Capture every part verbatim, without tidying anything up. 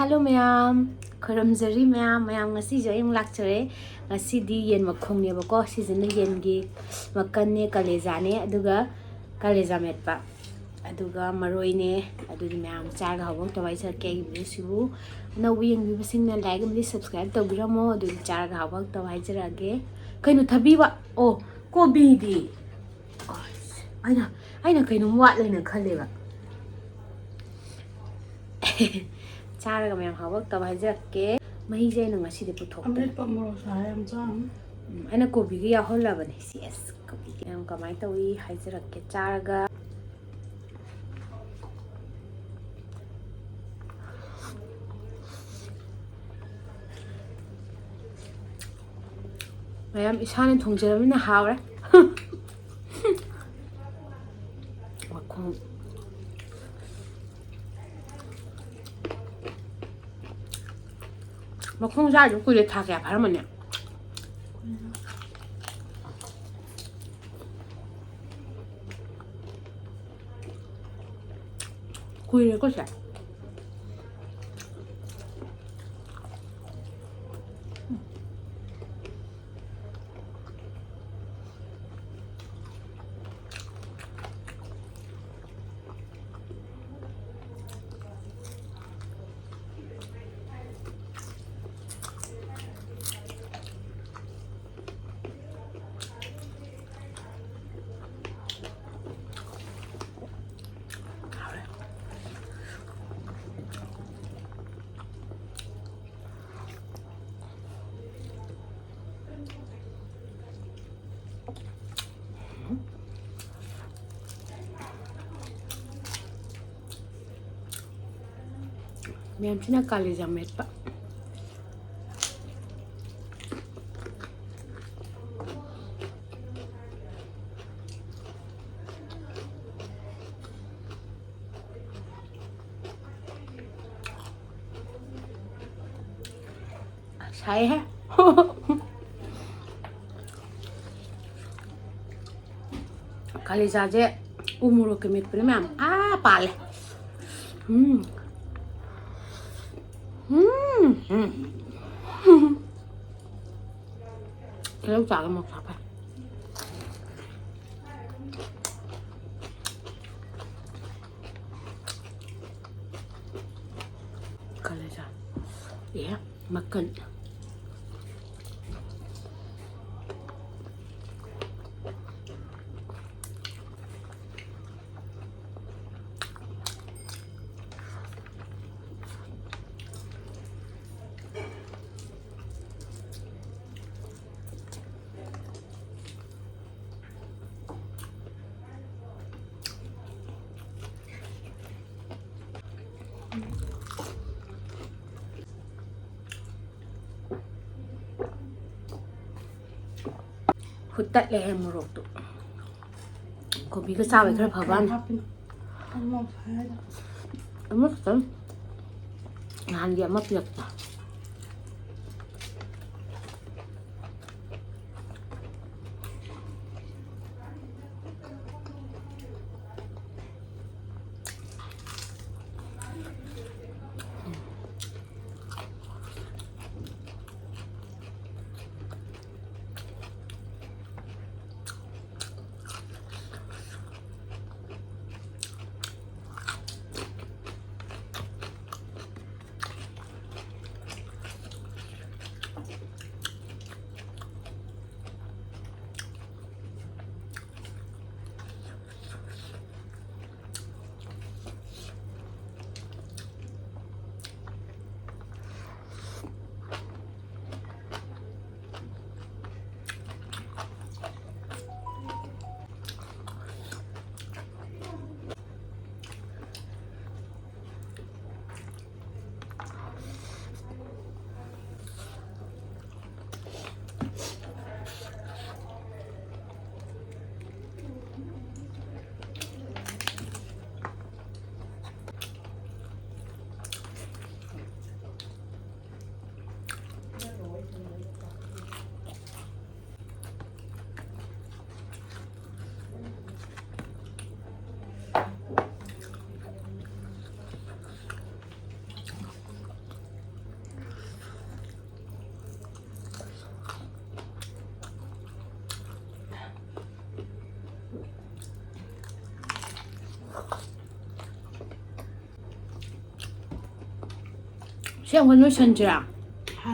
Hello ꯃꯌꯥꯝ, ꯈꯨꯔꯨꯝꯖꯔꯤ ꯃꯌꯥꯝ꯫ ꯃꯌꯥꯝ, ꯉꯁꯤꯁꯨ ꯑꯩ ꯑꯃꯨꯛ ꯂꯥꯛꯆꯔꯦ꯫ ꯉꯁꯤꯗꯤ ꯌꯦꯟ ꯃꯈꯣꯡꯅꯦꯕꯀꯣ꯫ ꯁꯤꯁꯤꯅ ꯌꯦꯟꯒꯤ ꯃꯀꯟꯅꯦ, ꯀꯂꯦꯖꯥꯅꯦ, ꯑꯗꯨꯒ ꯀꯂꯦꯖꯥ ꯃꯦꯠꯄ, ꯑꯗꯨꯒ ꯃꯔꯣꯏꯅꯦ꯫ ꯑꯗꯨꯗꯤ ꯃꯌꯥꯝ ꯆꯥꯔꯒ ꯍꯥꯎꯕ ꯍꯥꯎꯇꯕ ꯍꯥꯏꯖꯔꯛꯀꯦ꯫ ꯑꯩꯒꯤ ꯚꯤꯗꯤꯑꯣꯁꯤꯕꯨ ꯑꯅꯧꯕ ꯌꯦꯡꯕꯤꯕꯁꯤꯡꯅ ꯂꯥꯏꯛ ꯑꯃꯗꯤ ꯁꯕꯁꯀ꯭ꯔꯥꯏꯕ ꯇꯧꯕꯤꯔꯝꯃꯣ꯫ ꯑꯗꯨꯗꯤ ꯆꯥꯔꯒ ꯍꯥꯎꯕ ꯍꯥꯎꯇꯕ ꯍꯥꯏꯖꯔꯛꯑꯒꯦ꯫ ꯀꯩꯅꯣ ꯊꯕꯤꯕ? ꯑꯣ, ꯀꯣꯕꯤꯗꯤ꯫ ꯑꯁ, ꯑꯩꯅ, ꯑꯩꯅ ꯀꯩꯅꯣꯝ ꯋꯥꯠꯂꯦꯅ ꯈꯜꯂꯦꯕ꯫ ꯆꯥꯔꯒ ꯃꯌꯥꯝ ꯍꯥꯎꯕ ꯍꯥꯎꯇꯕ ꯍꯥꯏꯖꯔꯛꯀꯦ꯫ ꯃꯍꯤꯁꯦ ꯑꯩꯅ ꯉꯁꯤꯗꯤ ꯄꯨꯊꯣꯛꯇ꯭ꯔꯦ꯫ ꯑꯃꯦꯠꯄ ꯃꯣꯔꯣꯛ ꯁꯥꯏ ꯌꯥꯝ ꯆꯥꯅꯤ꯫ ꯎꯝ, ꯑꯩꯅ ꯀꯣꯕꯤꯒ ꯌꯥꯎꯍꯜꯂꯕꯅꯦ꯫ ꯁꯤ ꯑꯁ ꯀꯣꯕꯤꯒ ꯌꯥꯝ ꯀꯃꯥꯏꯅ ꯇꯧꯏ ꯍꯥꯏꯖꯔꯛꯀꯦ ꯆꯥꯔꯒ꯫ ꯃꯌꯥꯝ ꯏꯁꯥꯅ ꯊꯣꯡꯖꯔꯕꯅꯤꯅ ꯍꯥꯎꯔꯦ꯫ ꯃꯈꯣꯡ꯫ ꯃꯈꯣꯡ ꯆꯥꯗꯕ ꯀꯨꯏꯔꯦ, ꯊꯥ ꯀꯌꯥ ꯐꯥꯔꯝꯃꯅꯤ? ꯀꯨꯏꯔꯦꯀꯣ ꯁꯦ꯫ ꯃꯌꯥꯝꯁꯤꯅ ꯀꯥꯂꯦꯖꯥ ꯃꯦꯠꯄ꯫ ꯁꯥꯏꯍꯦ꯫ ꯀꯥꯂꯦꯖꯥꯁꯦ ꯎ ꯃꯣꯔꯣꯛꯀ ꯃꯦꯠꯄꯅ ꯃꯌꯥꯝ ꯑꯥ ꯄꯥꯜꯂꯦ꯫ ꯎꯝ꯫ ꯎꯝ, ꯎꯝ꯫ ꯇꯤꯜꯍꯧ ꯆꯥꯒ ꯃꯣꯔꯣꯛ ꯆꯥ ꯐꯩ꯫ ꯀꯂꯦꯖꯥ꯫ ꯑꯦ, ꯃꯀꯟ꯫ ꯍꯨꯠꯇꯠꯂꯦꯍꯦ ꯃꯣꯔꯣꯛꯇꯨ꯫ ꯀꯣꯕꯤꯒ ꯆꯥꯕꯩ ꯈꯔ ꯐꯕ ꯋꯥꯅꯤ꯫ ꯍꯥꯞꯄꯤꯅꯣ? ꯑꯃ ꯐꯥꯏꯔ꯫ ꯑꯃꯈꯛꯇꯪ꯫ ꯅꯍꯥꯟꯒꯤ ꯑꯃ ꯄꯤꯔꯛꯄ꯫ ꯁꯤ ꯑꯃꯨꯛ ꯅꯣꯏꯁꯟꯁꯤꯔꯥ? ꯍꯥ?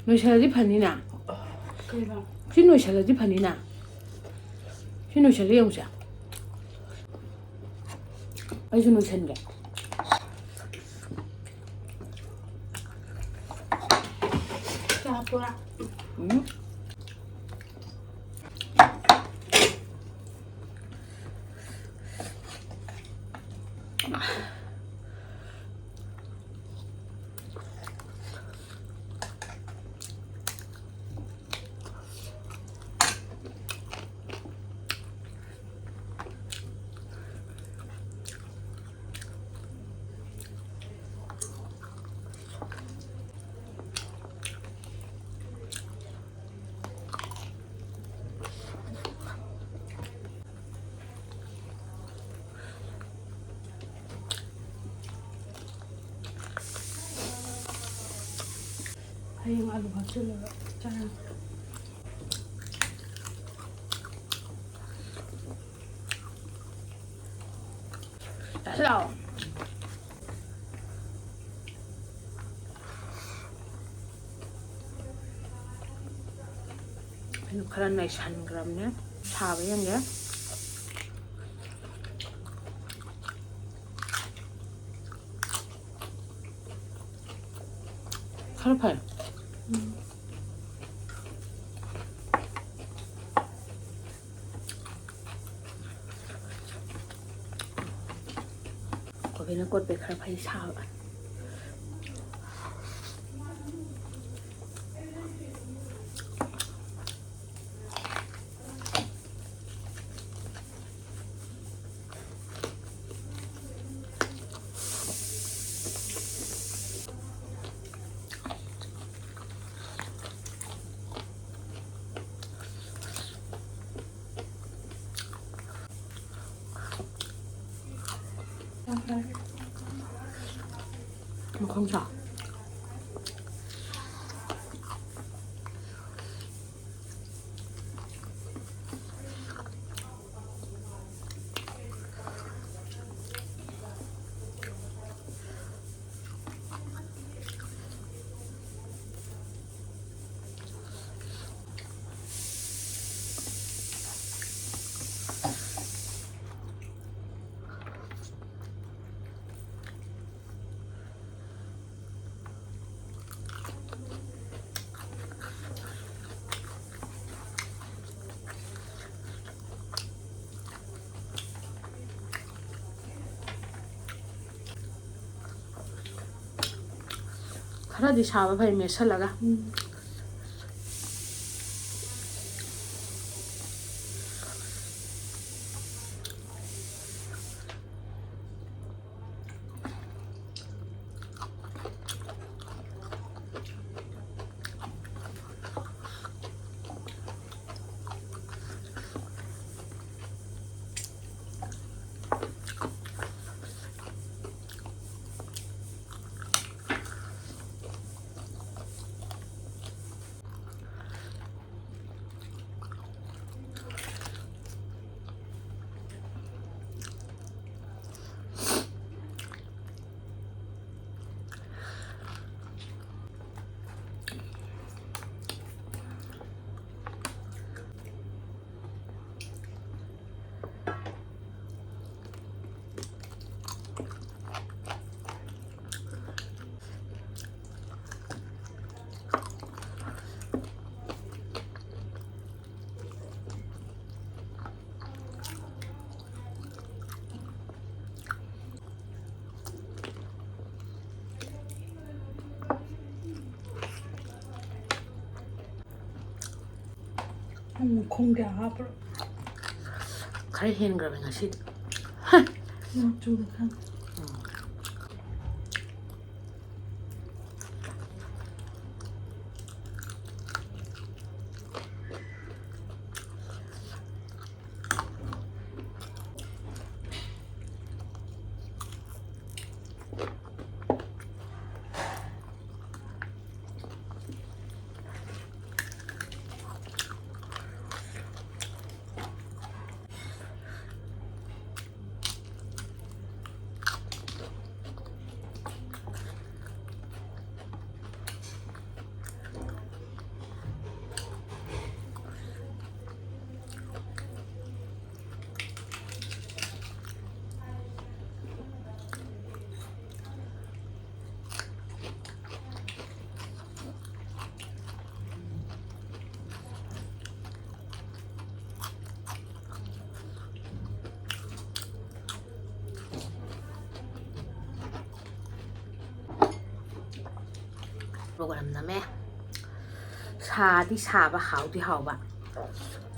ꯅꯣꯏꯁꯜꯂꯗꯤ ꯐꯅꯤꯅ꯫ ꯀꯩꯅꯣ? ꯁꯤ ꯅꯣꯏꯁꯜꯂꯗꯤ ꯐꯅꯤꯅ꯫ ꯁꯤ ꯅꯣꯏꯁꯜꯂ ꯌꯦꯡꯉꯨꯁꯦ꯫ ꯑꯩꯁꯨ ꯅꯣꯏꯁꯟꯒꯦ꯫ ꯆꯥ ꯄꯨꯔꯥ꯫ ꯎꯝ꯫ ꯍꯌꯦꯡ ꯑꯂꯨ ꯍꯥꯞꯆꯤꯜꯂꯒ ꯆꯥꯔꯅꯤ꯫ ꯆꯥꯁꯤ ꯂꯥꯛꯑꯣ꯫ ꯑꯩꯅ ꯈꯔ ꯅꯩꯁꯟꯈ꯭ꯔꯕꯅꯦ꯫ ꯁꯥꯕ ꯌꯦꯡꯒꯦ꯫ ꯈꯔ ꯐꯔꯦ꯫ ꯀꯣꯐꯤꯅ ꯀꯣꯠꯄꯩ ꯈꯔ ꯐꯩ ꯁꯥꯕ꯫ ꯃꯈꯣꯡ ꯁꯥ꯫ ꯈꯔꯗꯤ ꯁꯥꯕ ꯐꯩ ꯃꯦꯠꯁꯜꯂꯒ꯫ ꯃꯈꯣꯡ ꯀꯌꯥ ꯍꯥꯞꯄ꯭ꯔꯣ? ꯈꯔ ꯍꯦꯟꯈ꯭ꯔꯕꯅꯦ ꯉꯁꯤꯗꯤ꯫ ꯃꯆꯨꯗ ꯈꯪ꯫ ꯃꯣꯔꯣꯛ ꯌꯥꯝ ꯅꯝꯃꯦ꯫ ꯁꯥꯗꯤ ꯁꯥꯕ, ꯍꯥꯎꯗꯤ ꯍꯥꯎꯕ꯫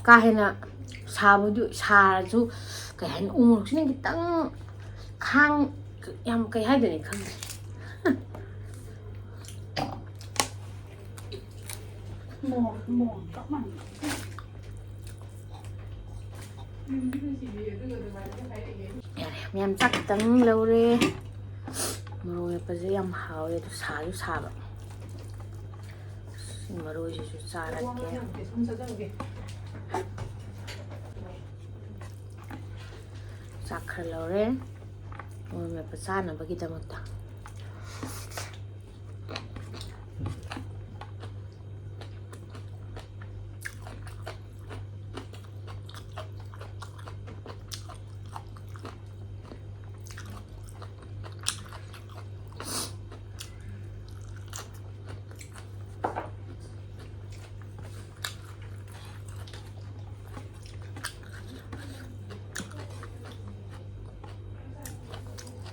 ꯀꯥ ꯍꯦꯟꯅ ꯁꯥꯕꯗꯨ, ꯁꯥꯔꯁꯨ ꯀꯩ ꯍꯥꯏꯅꯤ, ꯎ ꯃꯣꯔꯣꯛꯁꯤꯅ ꯈꯤꯇꯪ ꯈꯥꯡ, ꯌꯥꯝ ꯀꯩ ꯍꯥꯏꯗꯣꯏꯅꯣ ꯈꯪꯗꯦ꯫ ꯃꯣꯔꯣꯛ, ꯃꯣꯔꯣꯛ ꯆꯞ ꯃꯥꯟꯅꯩ꯫ ꯌꯥꯔꯦ, ꯃꯌꯥꯝ ꯆꯥꯛ ꯈꯤꯇꯪ ꯂꯧꯔꯦ꯫ ꯃꯣꯔꯣꯛ ꯃꯦꯠꯄꯁꯦ ꯌꯥꯝ ꯍꯥꯎꯋꯦ, ꯑꯗꯨ ꯁꯥꯁꯨ ꯁꯥꯕ꯫ ꯁꯤ ꯃꯔꯣꯏꯁꯤꯁꯨ ꯆꯥꯔꯒꯦ꯫ ꯆꯥꯛ ꯈꯔ ꯂꯧꯔꯦ, ꯃꯣꯔꯣꯛ ꯃꯦꯠꯄ ꯆꯥꯅꯕꯒꯤꯗꯃꯛꯇ꯫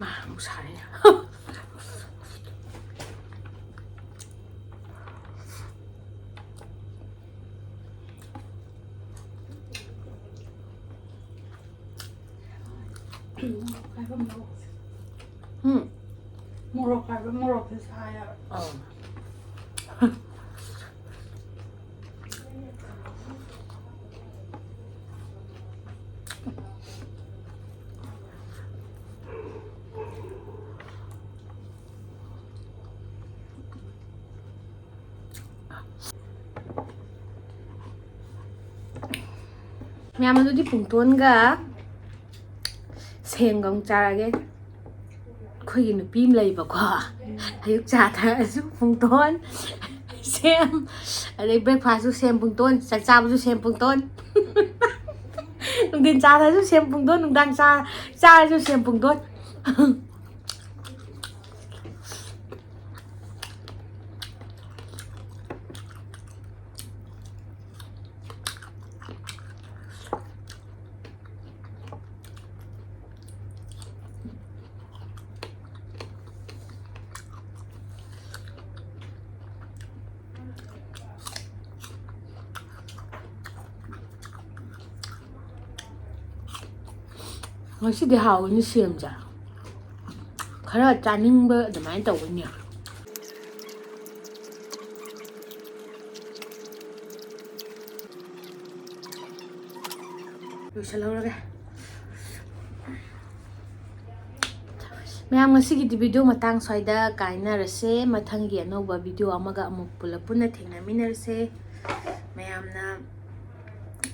ꯃꯥ ꯑꯃꯨꯛ ꯁꯥꯔꯦ꯫ ꯎꯝ꯫ ꯃꯣꯔꯣꯛ ꯍꯥꯏꯕ ꯃꯣꯔꯣꯛꯁꯦ ꯁꯥꯏ ꯍꯥꯏꯕ꯫ ꯑꯧ꯫ ꯃꯌꯥꯝ, ꯑꯗꯨꯗꯤ ꯄꯨꯡꯇꯣꯟꯒ ꯁꯦꯝꯒ ꯑꯃꯨꯛ ꯆꯥꯔꯒꯦ꯫ ꯑꯩꯈꯣꯏꯒꯤ ꯅꯨꯄꯤ ꯑꯃ ꯂꯩꯕꯀꯣ, ꯑꯌꯨꯛ ꯆꯥ ꯊꯛꯑꯁꯨ ꯄꯨꯡꯇꯣꯟ, ꯁꯦꯝ, ꯑꯗꯩ breakfastꯁꯨ ꯁꯦꯝ ꯄꯨꯡꯇꯣꯟ, ꯆꯥꯛ ꯆꯥꯕꯁꯨ ꯁꯦꯝ ꯄꯨꯡꯇꯣꯟ, ꯅꯨꯡꯊꯤꯟ ꯆꯥ ꯊꯛꯑꯁꯨ ꯁꯦꯝ ꯄꯨꯡꯇꯣꯟ, ꯅꯨꯡꯗꯥꯡ ꯆꯥ ꯆꯥꯔꯁꯨ ꯁꯦꯝ ꯄꯨꯡꯇꯣꯟ꯫ ꯉꯁꯤꯗꯤ ꯍꯥꯎꯒꯅꯤ ꯁꯦꯝꯁꯦ꯫ ꯈꯔ ꯆꯥꯅꯤꯡꯕ ꯑꯗꯨꯃꯥꯏꯅ ꯇꯧꯒꯅꯤ꯫ ꯂꯣꯏꯁꯤꯜꯍꯧꯔꯒꯦ꯫ ꯃꯌꯥꯝ, ꯉꯁꯤꯒꯤꯗꯤ video ꯃꯇꯥꯡ ꯁ꯭ꯋꯥꯏꯗ ꯀꯥꯏꯅꯔꯁꯦ꯫ ꯃꯊꯪꯒꯤ ꯑꯅꯧꯕ video ꯑꯃꯒ ꯑꯃꯨꯛ ꯄꯨꯂꯞ ꯄꯨꯟꯅ ꯊꯦꯡꯅꯃꯤꯟꯅꯔꯁꯦ꯫ ꯃꯌꯥꯝꯅ,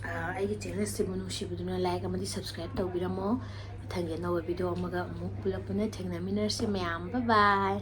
ꯑ, ꯑꯩꯒꯤ channel ꯁꯤꯕꯨ ꯅꯨꯡꯁꯤꯕꯗꯨꯅ like ꯑꯃꯗꯤ subscribe ꯇꯧꯕꯤꯔꯝꯃꯣ꯫ ꯃꯊꯪꯒꯤ ꯑꯅꯧꯕ video ꯑꯃꯒ ꯑꯃꯨꯛ ꯄꯨꯂꯞ ꯄꯨꯟꯅ ꯊꯦꯡꯅꯃꯤꯟꯅꯔꯁꯦ ꯃꯌꯥꯝ꯫ Bye bye꯫